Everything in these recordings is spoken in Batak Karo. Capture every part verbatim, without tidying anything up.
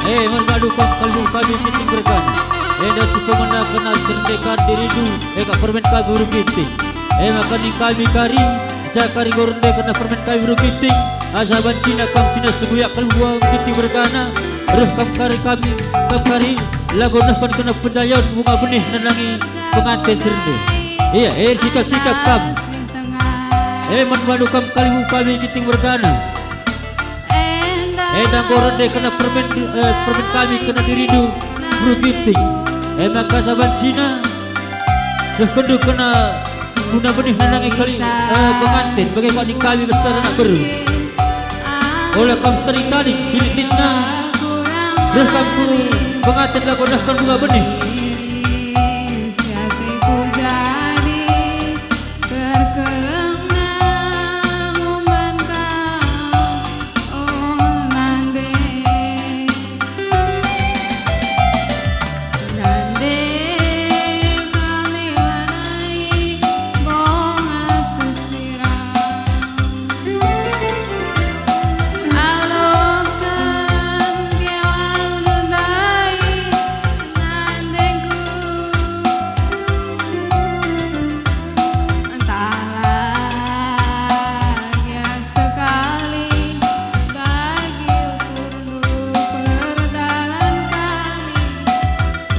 Eh, man badu kam kalbu kami Ginting mergana. Enda si pemena kena serndekan dirindu, eh, ka permen kami Buru Ginting. Eh, maka ning kami kari, ja kari gorende kena permen kami Buru Ginting. Asa bancina kam sina sebuyak kalbu Ginting mergana. Reh kam kari kami, kam kari, lagu nehken kena penjayon bunga benih nandangi pengantin sernde. Iya, eh, sikap-sikap kam. Eh, man badu kam kalbu kami Ginting mergana. Enda enggo rende kena permen, eh, permen kami kena dirindu Buru Ginting. E maka saban cina, reh kendu kena guna benih nandangi kali, eh, pengantin, bage kami bas anak beru. Ola kam setari tadi, silit titna, reh kam ku pengantin lako reh kam bunga benih. Perkeleng nang umban kam, o nande. Nande kami lanai, boh ngasup sirang. Aloken gelang ndai, nandengku. Entahlah, ya sekali bagi ukurndu perdalan kami,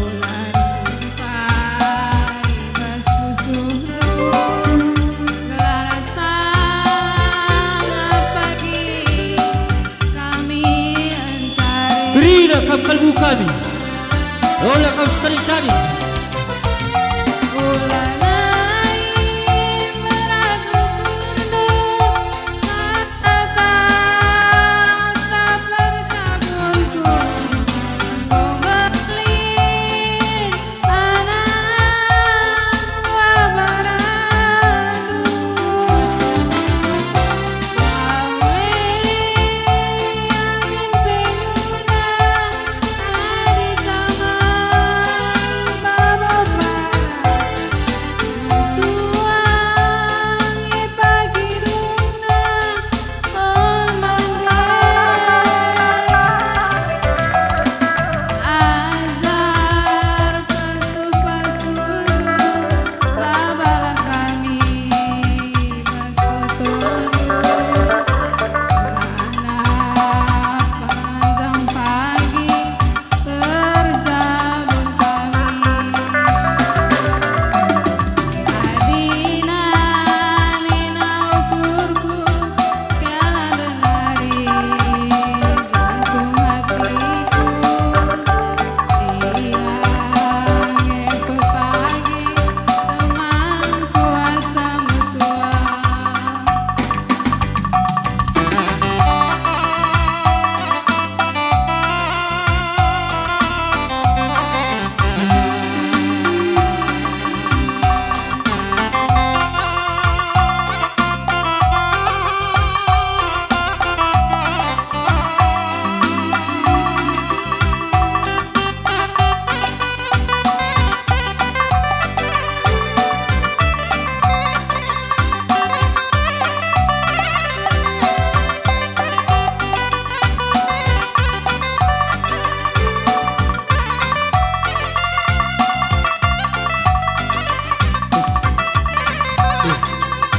ular sumpai bas pusuhndu, gelah sangap pagi kami encari. Berilah kam kalbu kami, ola kam setari tadi. Ulanai berat ukurndu, kata tak percabunku, enggo mbelin anak buah barandu. Awe angin pe nguna, adi tamang babo parak, tuangi pagi rungna, on mande. Ajar pasu-pasu, babalah kami bas kotondu, rana panjang pagi perjabun kami. Adina nina ukurku, kala ndenari jangkung hatiku. Ia nge pepagi temangku asa metua.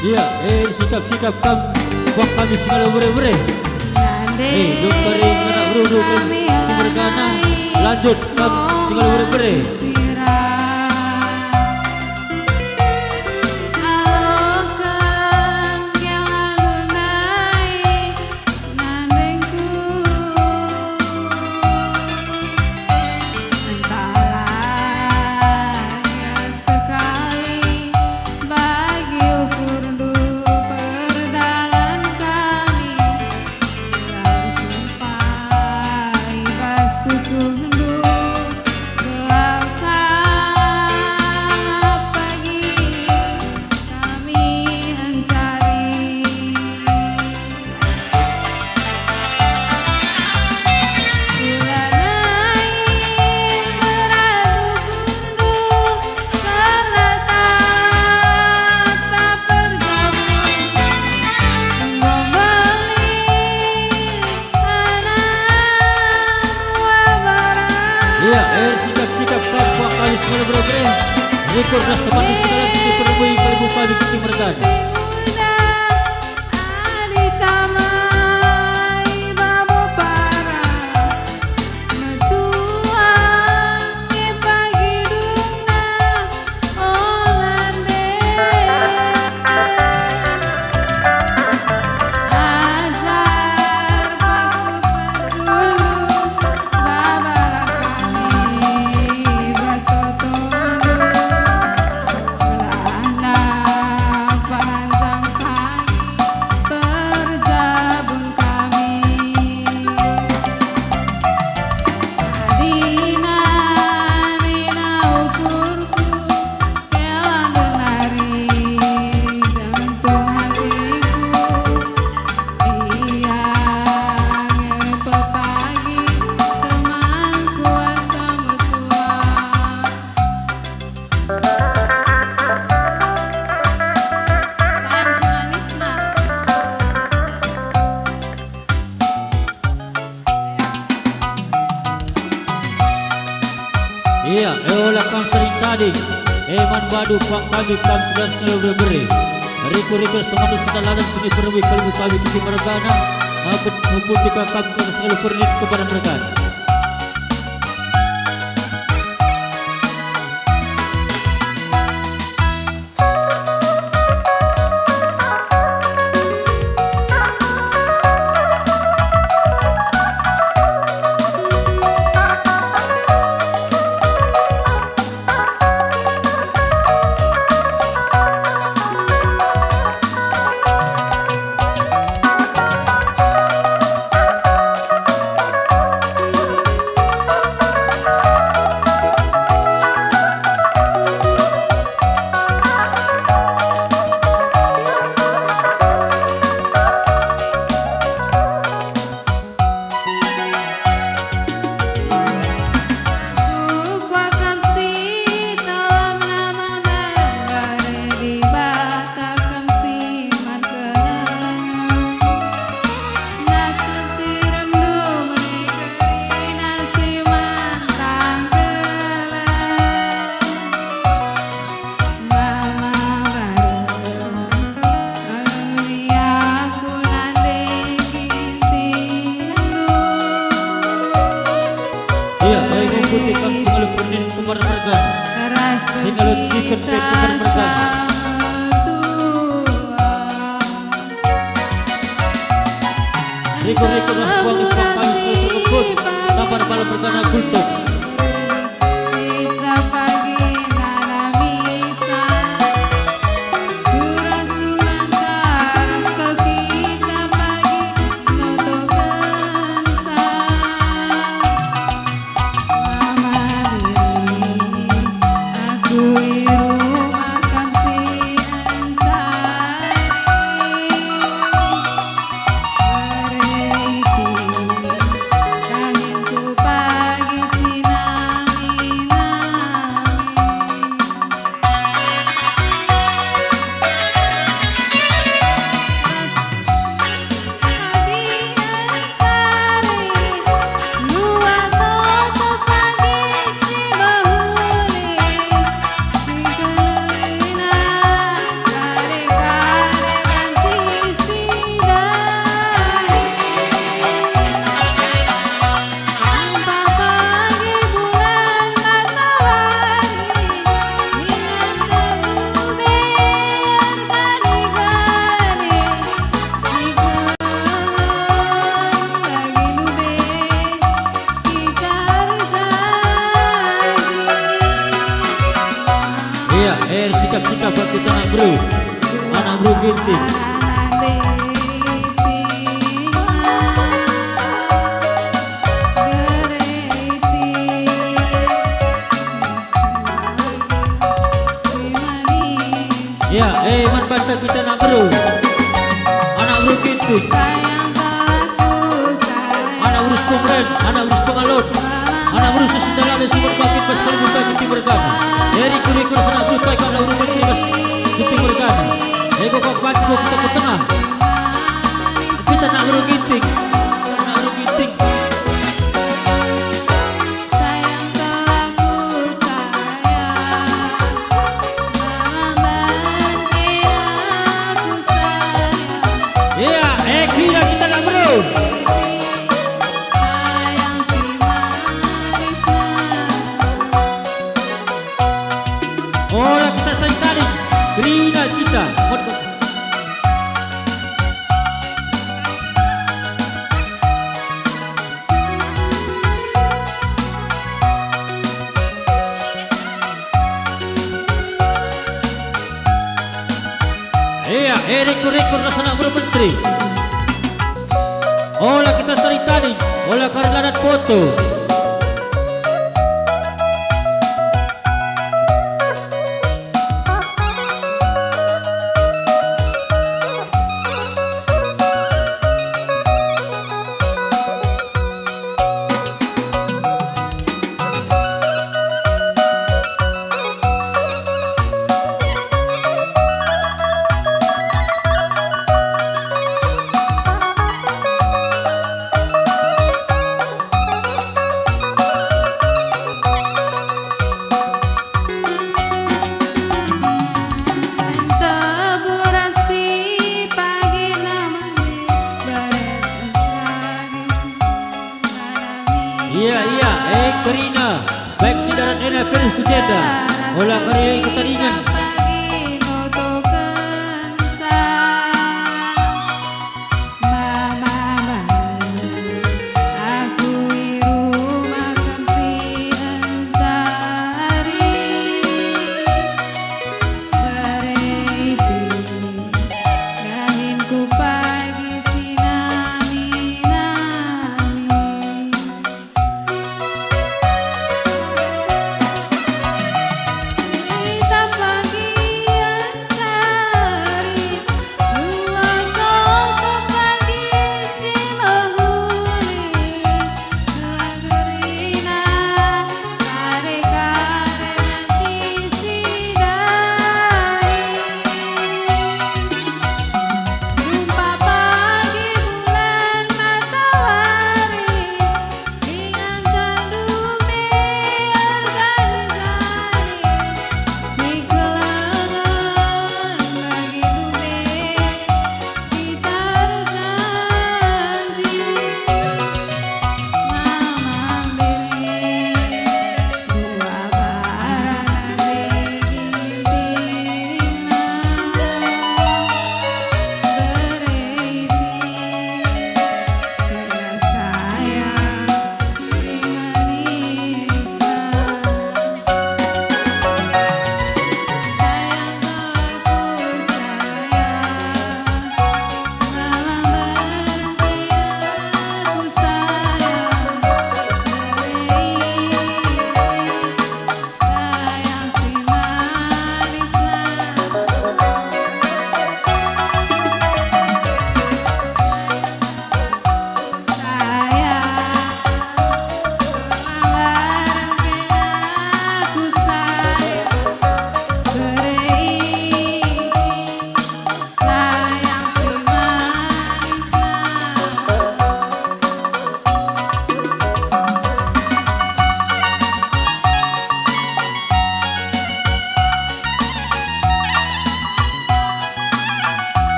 Iya, eh, sikap-sikap kam, wah kami singalo bere-bere. Eh, dok kari ngena berudu kam, timergana, lanjut kam singalo bere-bere. Nandengku, entahlah sekali bagi ukurndu perdalan kami, gelah sumpai bas pusuhndu, gelah Mergana. Adi tamai babo para, metuang nge pagi dungna, ola nde. Ajar pasu-pasundu, babalah kami bas totondu. Gelahna panjang pagi perjabun kami. Adina nina ukurku, kela nari jantung hatiku. Ia nge pepagi teman kuasa metua. Sayang si manisna. Ia, e ola kam sering tading, e man badu pang kami kam sebelas ngelo bere-bere. Riku-riku ras temanndu si dalanen sini perlui kalbu kami Kiti Mergana, mapet muputih kam sebelas ngelo perlin kembar mergana. Kuakap si telam nama mendare Dibata kam si man kelengen. Nakap si rem dum ni kerina si man tangkelen. Mama baru, alu aku nande kintindu. Ia, e muputih kam si ngalo perlin kembar mergana. Ras si ngalo kita kembar mergana. Sama tua. Riku-riku ras buang-buang kami si ngalo terkeput. Kabar bala mergana gultuk. Kita pagi nanami sa, sura-sura taras kal kita pagi notokenca. Mama diri, aku i rumah kam si entai. Ia, eh, sikap-sikap bagi anak beru. Anak beru Ginting. Ya, eh, man banta kita anak beru. Anak beru Ginting. Anak beru Sumren, anak beru Pengalon. Anak beru Sesendalanen si berbatin bas kalimbutan Ginting mergana. Eri kuri kuri anak beru Paik, anak beru Menteri bas Ginting mergana. Ego kok banci kita ke tengah. Kita anak beru Ginting. Anak beru Ginting. Sayang telah ku sayang, malam berkira. Eh, rekor-rekor ras anak bermenteri. Ola kita sari tading, ola kari ladat foto. Iya, iya, eh, kerina, baik si darat ena, Felix Kujenda, ola kari ketadingen. Dahinku pagi si nami-nami. Kita pagi entari, dua kota pagi si mehuli, gelah gerina, kare-kare banci si dahin. Jumpa pagi bulan matawari, inganken dumbe ergani-gani, si kelengen bagi dumbe. Kita erjanji, Mamang Biri, dua baranak gintingna, bere ipin kerna sayang.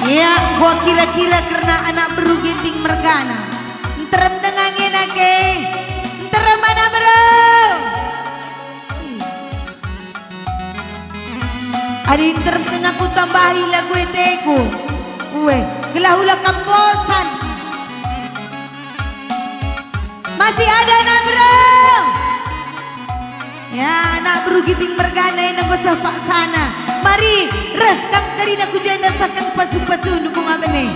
Ya, enggo kira-kira kerna anak beru Ginting mergana. Nterem denga nge nake. Nterem anak beru. Adi nterem denga kutambahi lagu eteku. Ue, gelah ula kam bosan. Masih ada anak beru? Ya, anak beru Ginting mergana enda enggo seh paksana. Mari, reh kam kerina ku jenda sehken pasu-pasu nukung abene.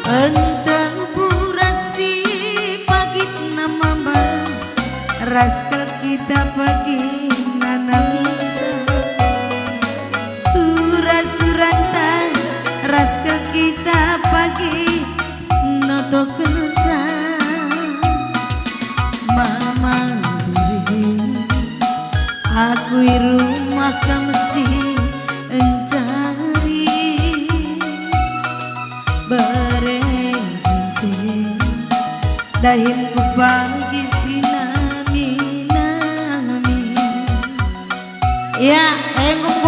Entah buras si pagitna mama, ras kal kita pagi nanamisa. Sura-suranta, ras kal kita pagi notokensa. Mama diri, aku i rumah kam si encari. Bere Ginting, dahinku pagi si nami-nami. Ya, enggo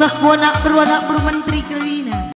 Tah ku anak beru, anak beru menteri kerina.